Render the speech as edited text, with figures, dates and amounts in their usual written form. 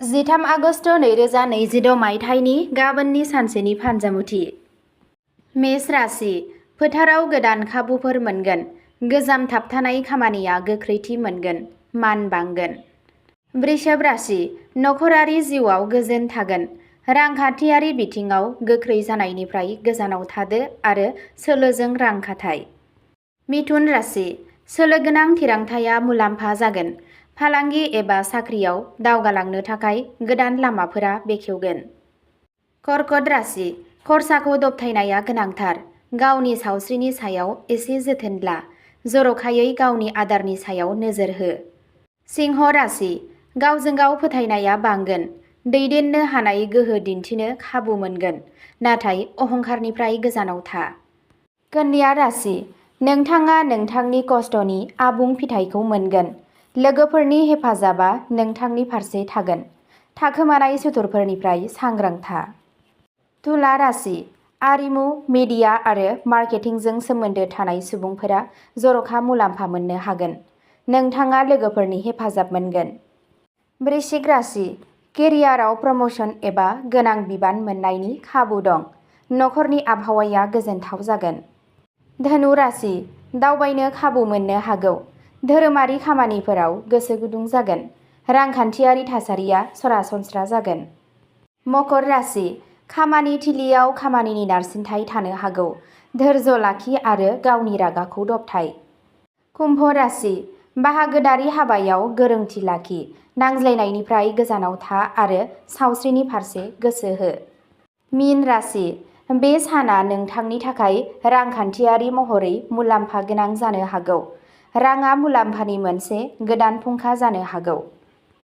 13 August 2026 मायथाइनि गाबोननि सानसेनि फानजामुथि। मेष राशि, फोथाराव गोदान खाबुफोर मोनगोन। गोजाम थाबथानाय खामानिया गोख्रैथि मोनगोन, मान बांगोन। वृषभ राशि, नखरारि जिउआव गोजोन थागोन। रांखान्थियारि बिथिङाव गोख्रै जानायनिफ्राय गोजानाव थादो आरो सोलोजों रां खाथाय। मिथुन राशि, सोलोगोनां थिरांथाया मुलाम्फा जागोन। फालांगि एबा साख्रियाव दावगालांनो थाखाय गोदान लामाफोरा बेखेवगोन। कर्कट राशि, खरसाखौ दबथायनाया गोनांथार। गावनि सावस्रिनि सायाव एसे जोथोन ला, जर'खायै गावनि आदारनि सायाव नोजोर हो। सिंह राशि, गावजों गाव फोथायनाया बांगोन। दैदेननो हानाय गोहो दिन्थिनो खाबु मोनगोन, नाथाय अहंकारनिफ्राय गोजानाव था। कन्या राशि, नोंथाङा नोंथांनि खस्थ'नि आबुं फिथाइखौ मोनगोन। लोगोफोरनि हेफाजाबा नोंथांनि फारसे थागोन। थाखोमानाय सुथुरफोरनिफ्राय सांग्रां था। तुला राशि, आरिमु, मिडिया आरो मार्केटिंजों सोमोन्दो थानाय सुबुंफोरा जर'खा मुलाम्फा मोननो हागोन। नोंथाङा लोगोफोरनि हेफाजाब मोनगोन। वृश्चिक राशि, केरियाराव प्रम'शन एबा गोनां बिबान मोननायनि खाबु दं। नखरनि आबहावाया गोजोनथाव जागोन। धनु राशि, दावबायनो खाबु मोननो हागौ। धोरोमारि खामानिफोराव गोसो गुदुं जागोन। रांखान्थियारि थासारिया सरासनस्रा जागोन। मकर राशि, खामानि थिलियाव खामानिनि नारसिनथाय थानो हागौ। धोर्ज लाखि आरो गावनि रागाखौ दबथाय। कुम्भ राशि, बाहागोदारि हाबायाव गोरोंथि लाखि। नांज्लायनायनिफ्राय गोजानाव था आरो सावस्रिनि फारसे गोसो हो। मीन राशि, बे साना नोंथांनि थाखाय रांखान्थियारि महरै मुलाम्फा गोनां जानो हागौ। राङा मुलाम्फानि मोनसे गोदान फुंखा जानो हागौ।